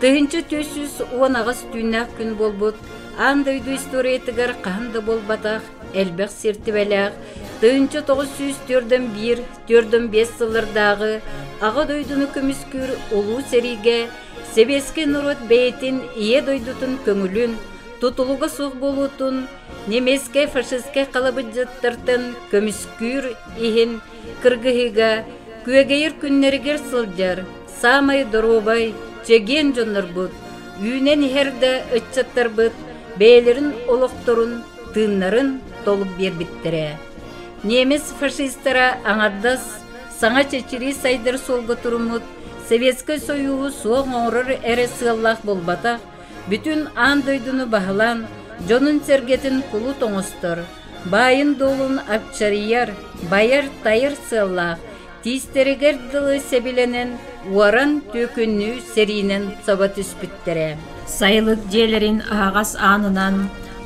1418 түүннээх күн буолбут аан дойду историятыгар хаһан да буолбатах элбэх сиртибэлээх 1941-45 сыллардааҕы Аҕа дойдуну көмүскүүр Улуу сэриигэ сэбиэскэй норуот бэйэтин Ийэ дойдутун көҥүлүн, тутулуга суох буолуутун немецкэй фашистскай халабырдьыттартан көмүскүүр иһин кыргыһыыга күөгэйэр күннэригэр сылдьар саамай доруобай, чэгиэн дьоннорбут, үүнэн иһэр да ыччаттарбыт бэйэлэрин олохторун, тыыннарын толук биэрбиттэрэ. Немец фашистара аҥардас саҥа чэчирии сайдар суолга туруммут Советскай Союһу суох оҥорор эрэ сыаллаах буолбатах, бүтүн аан дойдуну баһылаан, дьонун-сэргэтин кулут оҥостор, баайын-дуолун апчарыйар, байар-тайар сыаллаах, тиистэригэр дылы сэбилэнэн, уоран түөкүннүү сэриинэн саба түспүттэрэ. Сайылык дьиэлэрин аһаҕас аанынан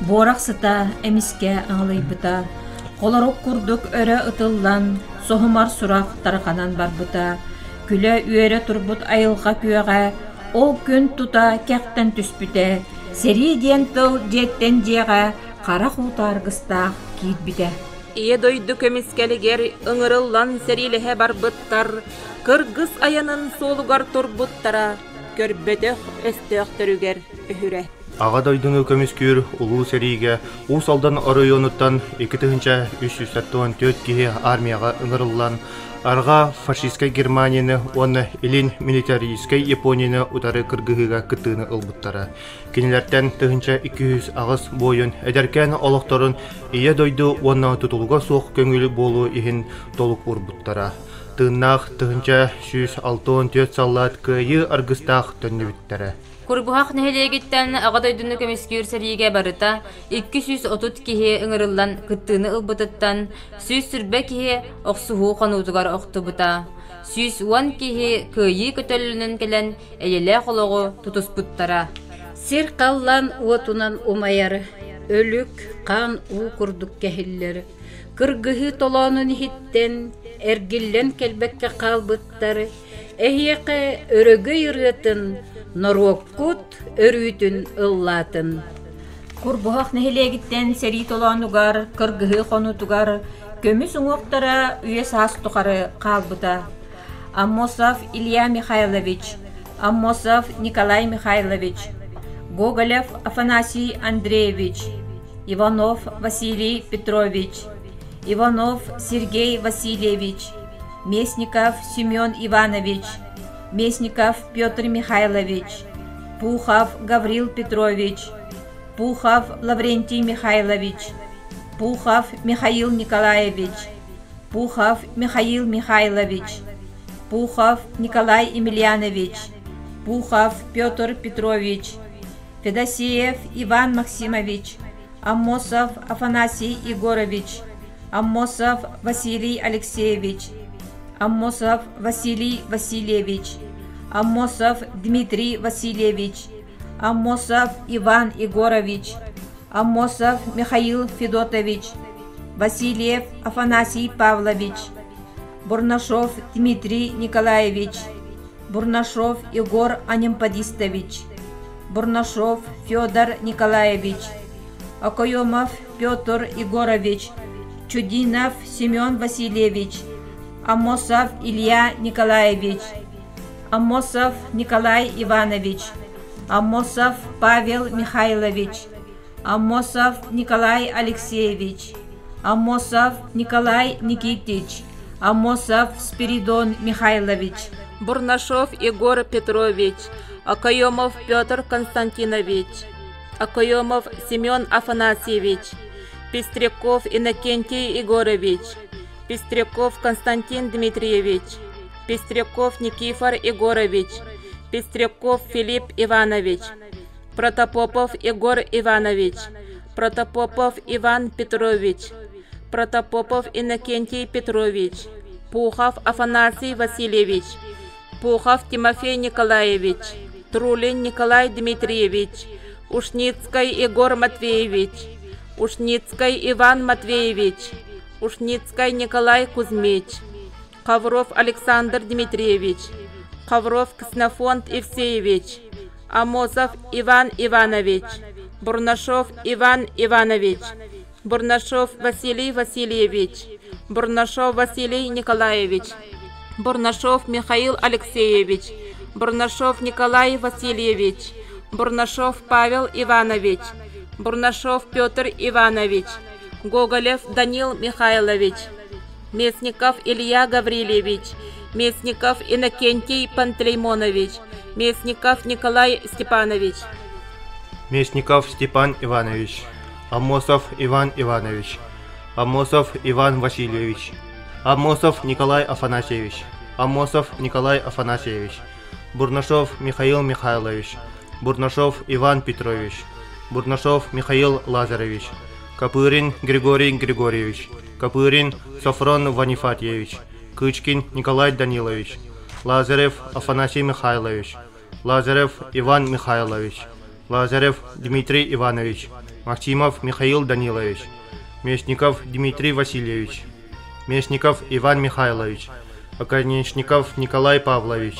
буорах сыта эмискэ аҥылыйбыта, холорук курдук өрө ытыллан, соһумар сурах тарҕанан барбыта, күлэ-үөрэ турбут айылҕа күөҕэ ол күн тута кэхтэн түспүтэ, сэрии диэн тыл дьиэттэн дьиэҕэ харах уута аргыстаах киирбитэ. Ийэ дойду көмүскэлигэр ыҥырыллан сэриилэһэ барбыттар, кыргыс айанын суолугар турбуттара, көрбөтөх өстөөхтөрүгэр өһүрэ. Аҕа дойдуну көмүскүүр Улуу сэриигэ Уус Алдан оройуонуттан 2374 киһи армияҕа ыҥырыллан, арҕаа фашистскай Германияны уонна илин милитаристскай Японияны утары кыргыһыыга кыттыыны ылбыттара. Кинилэртэн 1208 буойун эдэркээн олохторун Ийэ дойду уонна тутулуга суох көҥүл буолуу иһин толук уурбуттара. Тыыннаах 1164 саллаат кыайыы аргыстаах төннүбүттэрэ. Курбуһах нэһилиэгиттэн Аҕа дойдуну көмүскүүр сэриигэ барыта 230 киһи ыҥырыллан кыттыыны ылбытыттан 120 киһи охсуһуу хонуутугар охтубута, 110 киһи кыайыы көтөллөнөн кэлэн эйэлээх олоҕу тутуспуттара. Сир-халлаан уотунан умайар, өлүк, хаан уу курдук кэһиллэр. Кыргыһыы толоонун иһиттэн эргиллэн кэлбэккэ хаалбыттар Эһиэхэ өрөгөй ырыатын, норуоккут өрүүтүн ыллаатын. Курбуһах нэһилиэгиттэн сэрии толоонугар, кыргыһыы хонуутугар көмүс уҥуохтара үйэ-саас тухары хаалбыта. Аммосов Илья Михайлович, Аммосов Николай Михайлович, Гоголев Афанасий Андреевич, Иванов Василий Петрович, Иванов Сергей Васильевич, Местников Семен Иванович, Местников Петр Михайлович, Пухов Гаврил Петрович, Пухов Лаврентий Михайлович, Пухов Михаил Николаевич, Пухов Михаил Михайлович, Пухов Николай Емельянович, Пухов Петр Петрович, Федосеев Иван Максимович, Аммосов Афанасий Егорович, Аммосов Василий Алексеевич, Аммосов Василий Васильевич, Аммосов Дмитрий Васильевич, Аммосов Иван Егорович, Аммосов Михаил Федотович, Васильев Афанасий Павлович, Бурнашов Дмитрий Николаевич, Бурнашов Егор Анемподистович, Бурнашов Федор Николаевич, Окоемов Петр Егорович, Чудинов Семен Васильевич, Амосов Илья Николаевич, Амосов Николай Иванович, Амосов Павел Михайлович, Амосов Николай Алексеевич, Амосов Николай Никитич, Амосов Спиридон Михайлович, Бурнашов Егор Петрович, Окоемов Петр Константинович, Окоемов Семен Афанасьевич, Пестряков Иннокентий Егорович, Пестряков Константин Дмитриевич, Пестряков Никифор Егорович, Пестряков Филипп Иванович, Протопопов Егор Иванович, Протопопов Иван Петрович, Протопопов Иннокентий Петрович, Пухов Афанасий Васильевич, Пухов Тимофей Николаевич, Трулин Николай Дмитриевич, Ушницкай Егор Матвеевич, Ушницкай Иван Матвеевич, Ушницкай Николай Кузьмич, Хавров Александр Дмитриевич, Хавров Ксенофонт Евсеевич, Амосов Иван Иванович, Бурнашов Иван Иванович, Бурнашов Василий Васильевич, Бурнашов Василий Николаевич, Бурнашов Михаил Алексеевич, Бурнашов Николай Васильевич, Бурнашов Павел Иванович, Бурнашов Петр Иванович, Гоголев Данил Михайлович, Местников Илья Гаврильевич, Местников Иннокентий Пантелеймонович, Местников Николай Степанович. Местников Степан Иванович, Амосов Иван Иванович, Амосов Иван Васильевич, Амосов Николай Афанасьевич, Амосов Николай Афанасьевич, Бурнашов Михаил Михайлович, Бурнашов Иван Петрович, Бурнашов Михаил Лазаревич, Копырин Григорий Григорьевич, Копырин Софрон Ванифатьевич, Кычкин Николай Данилович, Лазарев Афанасий Михайлович, Лазарев Иван Михайлович, Лазарев Дмитрий Иванович, Максимов Михаил Данилович, Местников Дмитрий Васильевич, Местников Иван Михайлович, Оконечников Николай Павлович,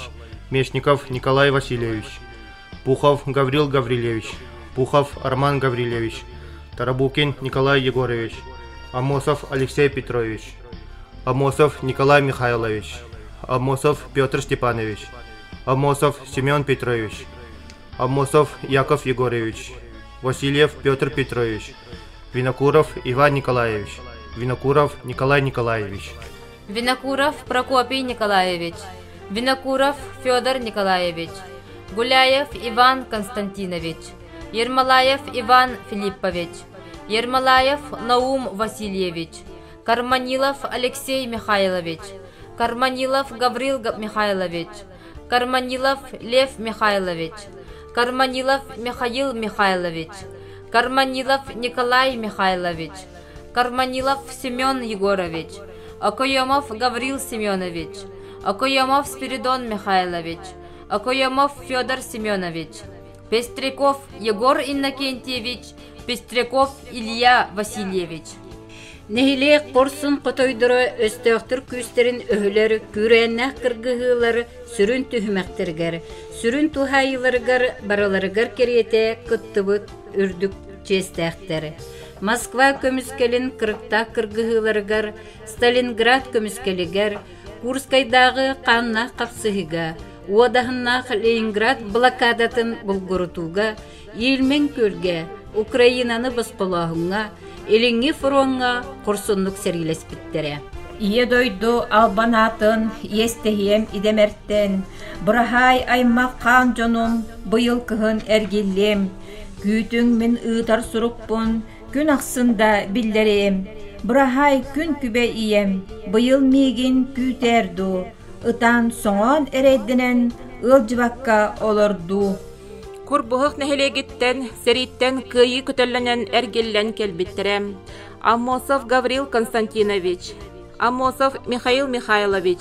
Местников Николай Васильевич, Пухов Гаврил Гаврилевич, Пухов Арман Гаврилевич, Тарабукин Николай Егорович, Амосов Алексей Петрович, Амосов Николай Михайлович, Амосов Петр Степанович, Амосов Семен Петрович, Амосов Яков Егорович, Васильев Петр Петрович, Винокуров Иван Николаевич, Винокуров Николай Николаевич. Винокуров Прокопий Николаевич, Винокуров Федор Николаевич, Гуляев Иван Константинович, Ермолаев Иван Филиппович, Ермолаев Наум Васильевич, Карманилов Алексей Михайлович, Карманилов Гаврил Михайлович, Карманилов Лев Михайлович, Карманилов Михаил Михайлович, Карманилов Николай Михайлович, Карманилов Семен Егорович, Окоемов Гаврил Семенович, Окоемов Спиридон Михайлович, Окоемов Федор Семенович, Пестряков Егор Иннокентьевич, Пестряков Илья Васильевич. Нэһилиэк хорсун хотойдоро өстөөхтөр күүстэрин өһүлэр күүрээннээх кыргыһыылар сүрүн түһүмэхтэригэр, сүрүн туһаайыыларыгар барыларыгар кэриэтэ кыттыбыт үрдүк чиэстээхтэр. Москва көмүскэлин кырыктаах кыргыһыыларыгар, Сталинград көмүскэлигэр, Курскайдааҕы хааннаах хапсыһыыга, уодаһыннаах Ленинград блокадатын булгурутууга, Ильмень күөлгэ Украинаны босхолооһуҥҥа, Илиҥҥи фроҥҥа хорсуннук сэриилэспиттэрэ. Ийэ дойду албан аатын иэстэһиэм идэмэртэн, быраһаай аймах хаан дьонум быйыл кыһын эргиллиэм, күүтүҥ мин ыытар сурукпун күн ахсын да биллэриэм, быраһаай күн күбэй ийэм быйыл миигин күүтээр дуу, ытаан соҥоон эрэйдэнэн ыалдьыбакка олордуу. Курбуһах нэһилиэгиттэн сэрииттэн кыайыы көтөллөнөн эргиллэн кэлбиттэрэ. Аммосов Гаврил Константинович, Аммосов Михаил Михайлович,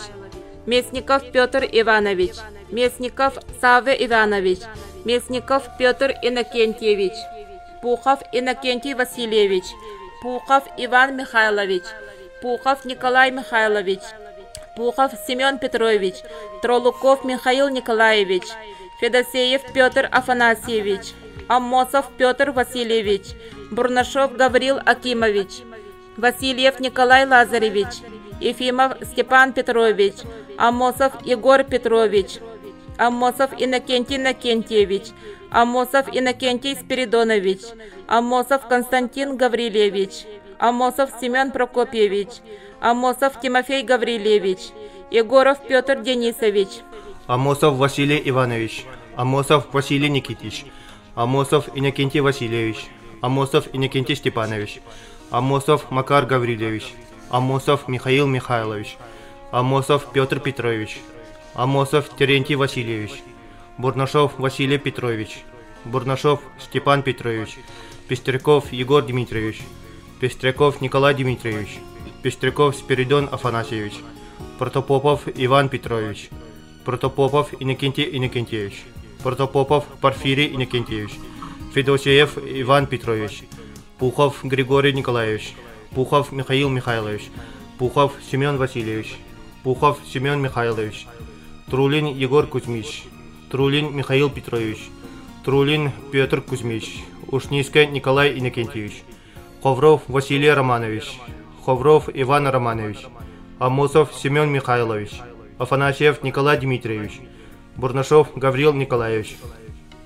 Местников Петр Иванович, Местников Савва Иванович, Местников Петр Иннокентьевич, Пухов Иннокентий Васильевич, Пухов Иван Михайлович, Пухов Николай Михайлович, Пухов Семен Петрович, Тролуков Михаил Николаевич, Федосеев Петр Афанасьевич, Аммосов Петр Васильевич, Бурнашов Гаврил Акимович, Васильев Николай Лазаревич, Ефимов Степан Петрович, Аммосов Егор Петрович, Аммосов Иннокентий Иннокентьевич, Аммосов Иннокентий Спиридонович, Аммосов Константин Гаврильевич, Аммосов Семен Прокопьевич, Аммосов Тимофей Гаврильевич, Егоров Петр Денисович, Амосов Василий Иванович, Амосов Василий Никитич, Амосов Иннокентий Васильевич, Амосов Иннокентий Степанович, Амосов Макар Гаврильевич, Амосов Михаил Михайлович, Амосов Петр Петрович, Амосов Терентий Васильевич, Бурнашов Василий Петрович, Бурнашов Степан Петрович, Пестряков Егор Дмитриевич, Пестряков Николай Дмитриевич, Пестряков Спиридон Афанасьевич, Протопопов Иван Петрович, Протопопов Иннокентий Иннокентьевич, Протопопов Порфирий Иннокентьевич, Федосеев Иван Петрович, Пухов Григорий Николаевич, Пухов Михаил Михайлович, Пухов Семен Васильевич, Пухов Семен Михайлович, Трулин Егор Кузьмич, Трулин Михаил Петрович, Трулин Петр Кузьмич, Ушницкай Николай Иннокентьевич, Ховров Василий Романович, Ховров Иван Романович, Амосов Семен Михайлович, Афанасьев Николай Дмитриевич, Бурнашов Гаврил Николаевич,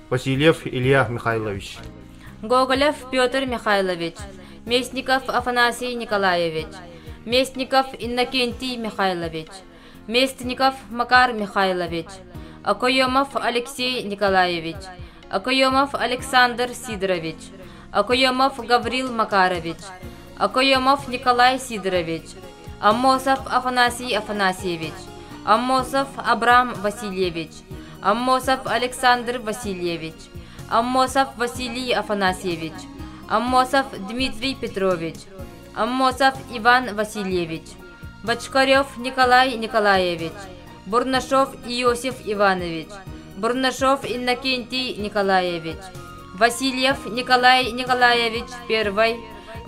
Васильев Илья Михайлович. Гоголев Петр Михайлович, Местников Афанасий Николаевич, Местников Иннокентий Михайлович, Местников Макар Михайлович, Окоемов Алексей Николаевич, Окоемов Александр Сидорович, Окоемов Гаврил Макарович, Окоемов Николай Сидорович, Аммосов Афанасий Афанасьевич, Аммосов Абрам Васильевич, Аммосов Александр Васильевич, Аммосов Василий Афанасьевич, Аммосов Дмитрий Петрович, Аммосов Иван Васильевич, Бочкарев Николай Николаевич, Бурнашов Иосиф Иванович, Бурнашов Иннокентий Николаевич, Васильев Николай Николаевич I,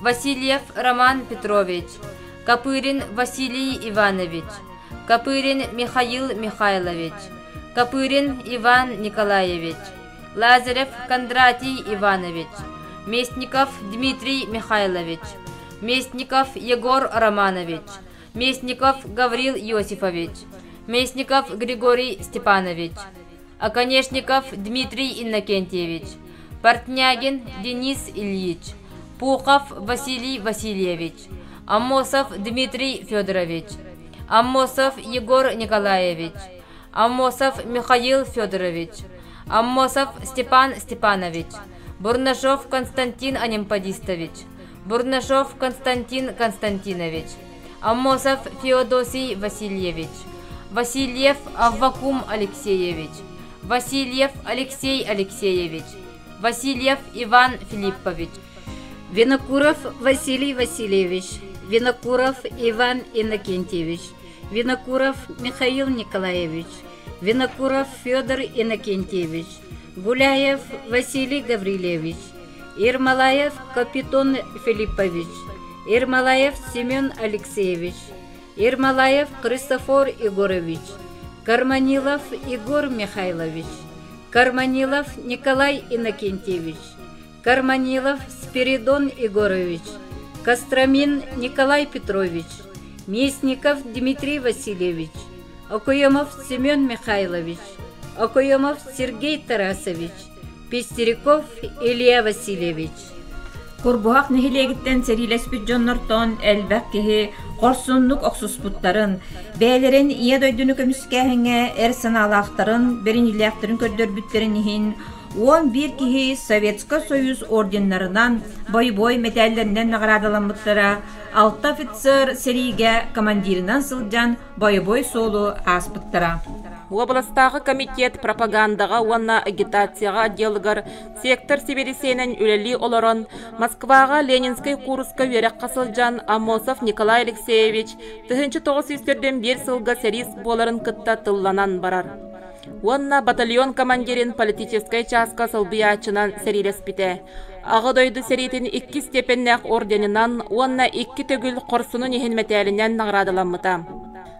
Васильев Роман Петрович, Копырин Василий Иванович, Копырин Михаил Михайлович, Копырин Иван Николаевич, Лазарев Кондратий Иванович, Местников Дмитрий Михайлович, Местников Егор Романович, Местников Гаврил Иосифович, Местников Григорий Степанович, Оконешников Дмитрий Иннокентьевич, Портнягин Денис Ильич, Пухов Василий Васильевич, Амосов Дмитрий Федорович, Амосов Егор Николаевич, Амосов Михаил Федорович, Амосов Степан Степанович, Бурнашов Константин Анимпадистович, Бурнашов Константин Константинович, Амосов Феодосий Васильевич, Васильев Аввакум Алексеевич, Васильев Алексей Алексеевич, Васильев Иван Филиппович. Винокуров Василий Васильевич, Винокуров Иван Иннокентьевич, Винокуров Михаил Николаевич, Винокуров Федор Иннокентьевич, Гуляев Василий Гаврилевич, Ермолаев Капитон Филиппович, Ермолаев Семен Алексеевич, Ермолаев Христофор Егорович, Карманилов Егор Михайлович, Карманилов Николай Иннокентьевич, Карманилов Спиридон Егорович, Костромин Николай Петрович, Мясников Дмитрий Васильевич, Окоемов Семен Михайлович, Окоемов Сергей Тарасович, Пестеряков Илья Васильевич. Курбуһах нэһилиэгиттэн сэриилэспит дьоннортон элбэх киһи хорсуннук охсуспуттарын, бэйэлэрин Ийэ дойдуну көмүскээһиҥҥэ эр санаалаахтарын, бэриниилээхтэрин көрдөрбүттэрин иһин 11 киһи Советскай Союз орденнарынан, бойобуой мэтээллэринэн наҕараадаламмыттара, алта офицер сэриигэ командирынан сылдьан бойобуой суолу ааспыттара. Уобаластааҕы комитет пропагандаҕа уонна агитацияҕа отделыгар сектор сэбиэдиссэйинэн үлэлии олорон, Москваҕа Ленинскэй кууруска үөрэххэ сылдьан Аммосов Николай Алексеевич 1941 сылга сэрии буоларын кытта тылланан барар. Уонна батальон командирин политическай чааска солбуйааччынан сэриилэспитэ. Аҕа дойду сэриитин икки степеннээх орденынан уонна икки төгүл хорсунун иһин мэтээлинэн наҕараадаламмыта.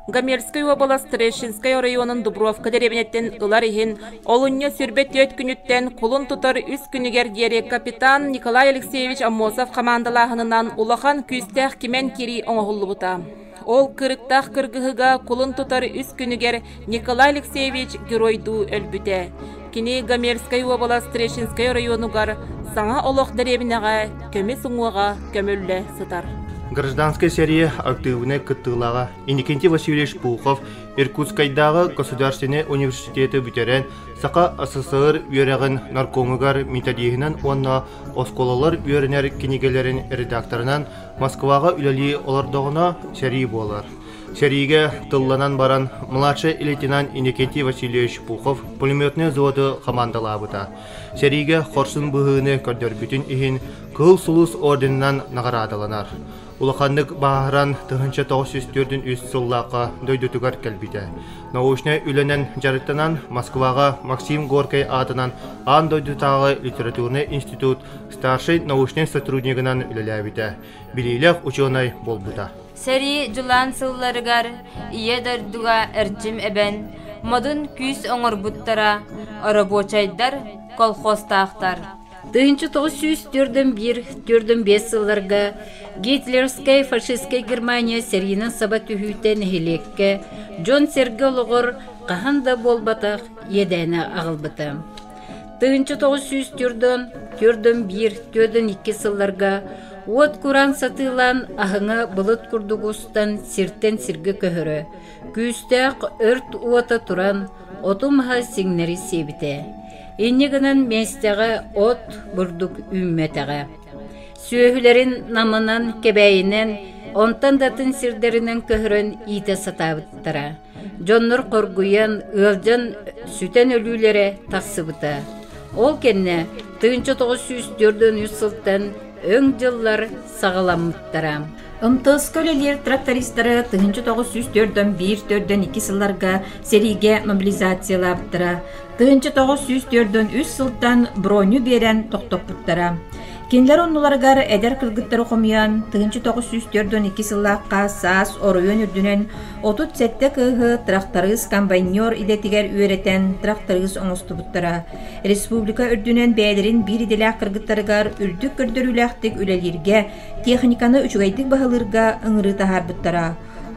Гомельскай уобалас Трешинскай оройуонун Дубровка дэриэбинэттэн ылар иһин олунньу 24 күнүттэн кулун тутар үс күнүгэр диэри капитан Николай Алексеевич Аммосов хамаандалааһынынан улахан күүстээх кимэн кирии оҥоһуллубута. Ол кырыктаах кыргыһыга кулун тутар үс күнүгэр Николай Алексеевич геройдуу өлбүтэ. Кини Гомельскай уобалас Трешинскай оройуонугар Саҥа олох дэриэбинэҕэ көмүс уҥуоҕа көмүллэ сытар. Гражданскай сэрии актыыбынай кыттыылааҕа Иннокентий Васильевич Пухов Иркутскайдааҕы государственнай университеты бүтэрэн, Саха СССР үөрэҕин наркомугар методиһынан уонна оскуолалар үөрэнэр кинигэлэрин редакторынан Москваҕа үлэлии олордоҕуна сэрии буолар. Сэриигэ тылланан баран младший лейтенант Иннокентий Васильевич Пухов пулеметнай взводу хамаандалаабыта. Сэриигэ хорсун быһыыны көрдөрбүтүн иһин Кыһыл Сулус орденынан наҕараадаланар. Улаханнык бааһыран 1943 сыллаахха дойдутугар кэлбитэ. Научнай үлэнэн дьарыктанан Москваҕа Максим Горькай аатынан аан дойдутааҕы литературнай институт старшай научнай сотруднигынан үлэлээбитэ, билиилээх учуонай буолбута. Сэрии дьулаан сылларыгар Ийэ дойдуга эрчим эбэн, модун күүс оҥорбуттара, оробуочайдар, колхозтаахтар. 1941-45 сылларга гитлерскай фашистскай Германия сэриинэн саба түһүүтэ нэһилиэккэ дьон-сэргэ олоҕор хаһан да буолбатах иэдээнэ аҕалбыта. 1941-42 сылларга уот кураан сатыылаан аһыҥа былыт курдук устан сиртэн сиргэ көһөрө, күүстээх өрт уота туран оту-маһы сиҥнэри сиэбитэ. Инньэ гынан миэстэҕэ от, бурдук үүммэтэҕэ. Сүөһүлэрин намынан, кэбээйинэн, онтон да атын сирдэринэн көһөрөн иитэ сатаабыттара. Дьоннор хоргуйан, ыалдьан сүтэн өлүүлэрэ тахсыбыта. Ол кэннэ 1943 сылтан өҥ дьыллар саҕаламмыттара. МТС-ка үлэлиир трактористары 1941-42 сылларга сэриигэ мобилизациялаабыттара. 1943 сылтан броню биэрэн тохтоппуттара. Кинилэр оннуларыгар эдэр кыргыттары хомуйан 1942 сыллаахха саас оройуон үрдүнэн 37 кыыһы тракторист-комбайнер идэтигэр үөрэтэн тракторист оҥостубуттара. Республика үрдүнэн бэйэлэрин биир идэлээх кыргыттарыгар үрдүк көрдөрүүлээхтик үлэлииргэ, техниканы үчүгэйдик баһылыырга ыҥырыы таһаарбыттара.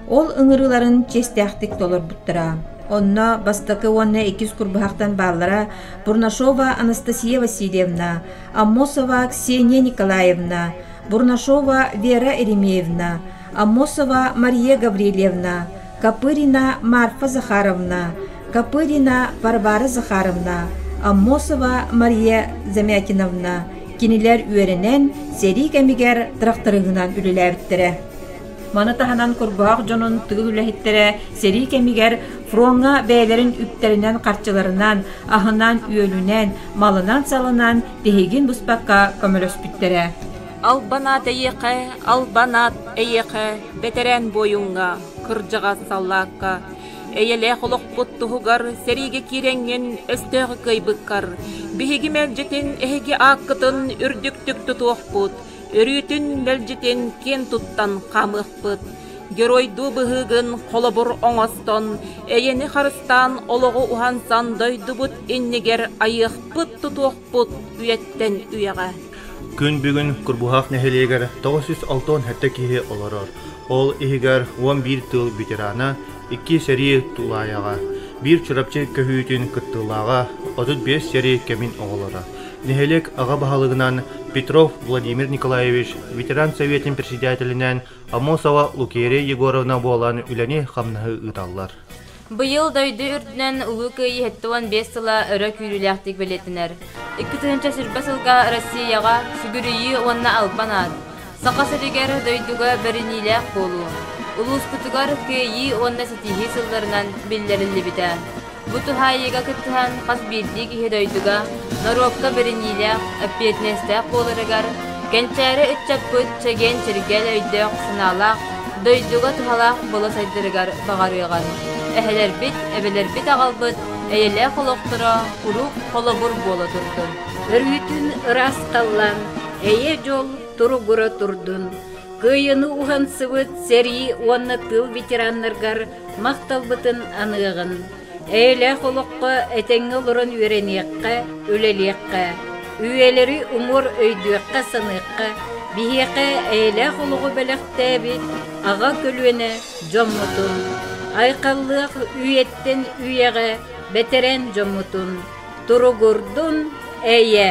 Ол ыҥырыыларын чиэстээхтик толорбуттара. Онно бастакы уонна иккис курбуһахтан бааллара Бурнашова Анастасия Васильевна, Аммосова Ксения Николаевна, Бурнашова Вера Еремеевна, Аммосова Мария Гаврильевна, Копырина Марфа Захаровна, Копырина Варвара Захаровна, Аммосова Мария Замятиновна кинилэр үөрэнэн, сэрии кэмигэр тракторыһынан үлэлээбиттэрэ. Маны таһынан Курбуһах дьонун тыыл үлэһиттэрэ сэрии кэмигэр фроҥҥа бэйэлэрин үптэринэн-харчыларынан, аһынан-үөлүнэн, малынан-салынан тиһигин быспакка көмөлөспүттэрэ. Албан аат эйиэхэ, албан аат эйиэхэ, бэтэрээн буойуҥҥа, кырдьаҕас саллаакка, эйэлээх олохпут туһугар сэриигэ киирэҥҥин өстөөҕү кыайбыккар, биһиги мэлдьитин эһиги ааккытын үрдүктүк тутуохпут, өрүүтүн мэлдьитин киэн туттан хаамыахпыт. Геройдуу быһыыгын холобур оҥостон, эйэни харыстаан олоҕу уһансан дойдубут иннигэр айыахпыт-тутуохпут үйэттэн үйэҕэ. Күн бүгүн Курбуһах нэһилиэгэр 967 киһи олорор. Ол иһигэр 11 тыыл ветерана, икки сэрии тулаайаҕа, биир Чурапчы көһүүтүн кыттыылааҕа, 35 сэрии кэмин оҕолоро. Нэһилиэк аҕа баһылыгынан Петров Владимир Николаевич, ветеран советын председателинэн Аммосова Лукерия Егоровна буолан үлэни-хамнаһы ыыталлар. Быйыл дойду үрдүнэн Улуу Кыайыы 75 сыла өрө күүрүүлээхтик бэлиэтэнэр. 2020 сылга Россияҕа сүгүрүйүү уонна албан аат, Саха сиригэр дойдуга бэриниилээх буолуу, улууспутугар Кыайыы уонна ситиһии сылларынан биллэриллибитэ. Бу туһаайыыга кыттыһан хас биирдии киһи дойдуга, норуокка бэриниилээх, эппиэтинэстээх буоларыгар, кэнчээри ыччаппыт чэгиэн-чиргэл өйдөөх-санаалаах, дойдуга туһалаах буола сайдарыгар баҕарыаҕын. Эһэлэрбит, эбэлэрбит аҕалбыт эйэлээх олохторо куруук холобур буола турдун. Өрүүтүн ыраас халлаан, эйэ-дьол туругура турдун. Кыайыыны уһансыбыт сэрии уонна тыыл ветераннаргар махталбытын аныаҕын. Эйэлээх олоххо этэҥҥэ олорон үөрэниэххэ, үлэлиэххэ, үйэлэри уҥуор өйдүөххэ-саныахха, биһиэхэ эйэлээх олоҕу бэлэхтээбит аҕа көлүөнэ дьоммутун, айхаллыах үйэттэн үйэҕэ бэтэрээн дьоммутун туругурдун эйэ!